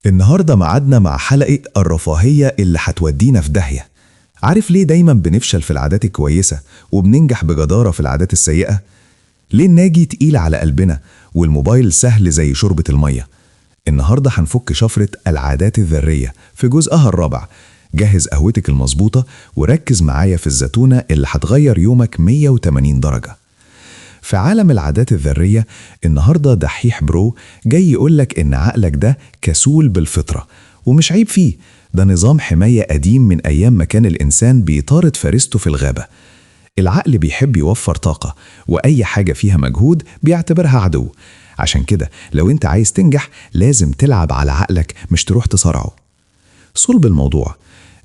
النهاردة معادنا مع حلقة الرفاهية اللي هتودينا في داهية. عارف ليه دايما بنفشل في العادات الكويسة وبننجح بجدارة في العادات السيئة؟ ليه الناجي تقيل على قلبنا والموبايل سهل زي شوربة المية؟ النهاردة هنفك شفرة العادات الذرية في جزءها الرابع. جهز قهوتك المظبوطة وركز معايا في الزتونة اللي هتغير يومك 180 درجة. في عالم العادات الذرية النهاردة دحيح برو جاي يقولك إن عقلك ده كسول بالفطرة، ومش عيب فيه، ده نظام حماية قديم من أيام ما كان الإنسان بيطارد فريسته في الغابة. العقل بيحب يوفر طاقة، وأي حاجة فيها مجهود بيعتبرها عدو. عشان كده لو أنت عايز تنجح لازم تلعب على عقلك، مش تروح تصارعه. صلب الموضوع،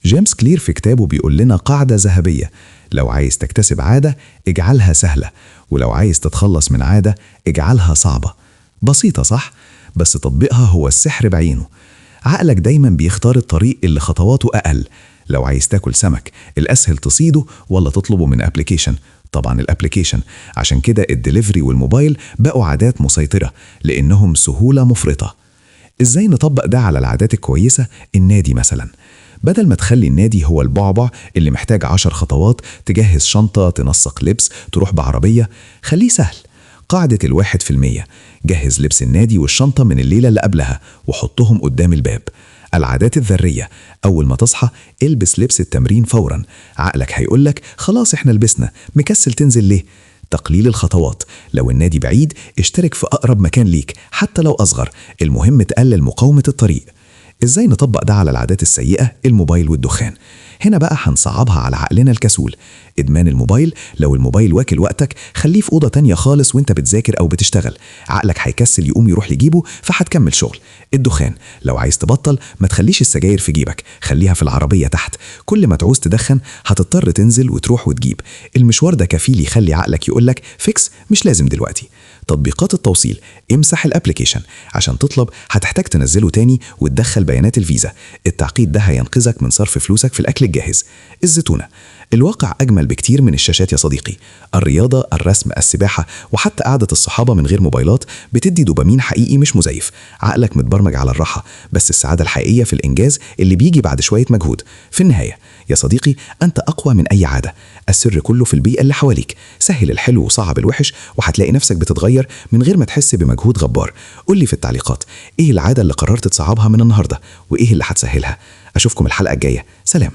جيمس كلير في كتابه بيقول لنا قاعدة ذهبية: لو عايز تكتسب عادة اجعلها سهلة، ولو عايز تتخلص من عادة اجعلها صعبة. بسيطة صح؟ بس تطبيقها هو السحر بعينه. عقلك دايما بيختار الطريق اللي خطواته أقل. لو عايز تاكل سمك، الأسهل تصيده ولا تطلبه من application؟ طبعا ال application. عشان كده الدليفري والموبايل بقوا عادات مسيطرة، لأنهم سهولة مفرطة. ازاي نطبق ده على العادات الكويسة؟ النادي مثلا، بدل ما تخلي النادي هو البعبع اللي محتاج 10 خطوات، تجهز شنطة، تنسق لبس، تروح بعربية، خليه سهل. قاعدة 1%: جهز لبس النادي والشنطة من الليلة اللي قبلها وحطهم قدام الباب. العادات الذرية: أول ما تصحى البس لبس التمرين فورا. عقلك هيقولك خلاص احنا لبسنا، مكسل تنزل ليه؟ تقليل الخطوات: لو النادي بعيد اشترك في أقرب مكان ليك حتى لو أصغر، المهم تقلل مقاومة الطريق. ازاي نطبق ده على العادات السيئة؟ الموبايل والدخان. هنا بقى هنصعبها على عقلنا الكسول. إدمان الموبايل: لو الموبايل واكل وقتك خليه في أوضة تانية خالص وانت بتذاكر أو بتشتغل، عقلك هيكسل يقوم يروح يجيبه فهتكمل شغل. الدخان: لو عايز تبطل ما تخليش السجاير في جيبك، خليها في العربية تحت. كل ما تعوز تدخن هتضطر تنزل وتروح وتجيب، المشوار ده كفيل يخلي عقلك يقولك فيكس، مش لازم دلوقتي. تطبيقات التوصيل: امسح ال application، عشان تطلب هتحتاج تنزله تاني وتدخل بيانات الفيزا. التعقيد ده هينقذك من صرف فلوسك في الأكل الجاهز. الزتونة: الواقع أجمل بكتير من الشاشات يا صديقي. الرياضة، الرسم، السباحة، وحتى قعدة الصحابة من غير موبايلات بتدي دوبامين حقيقي مش مزيف. عقلك متبرمج على الراحة، بس السعادة الحقيقية في الإنجاز اللي بيجي بعد شوية مجهود. في النهاية يا صديقي، أنت أقوى من أي عادة. السر كله في البيئة اللي حواليك. سهل الحلو وصعب الوحش، وهتلاقي نفسك بتتغير من غير ما تحس بمجهود غبار. قول لي في التعليقات إيه العادة اللي قررت تصعبها من النهاردة، وإيه اللي هتسهلها. أشوفكم الحلقة الجاية. سلام.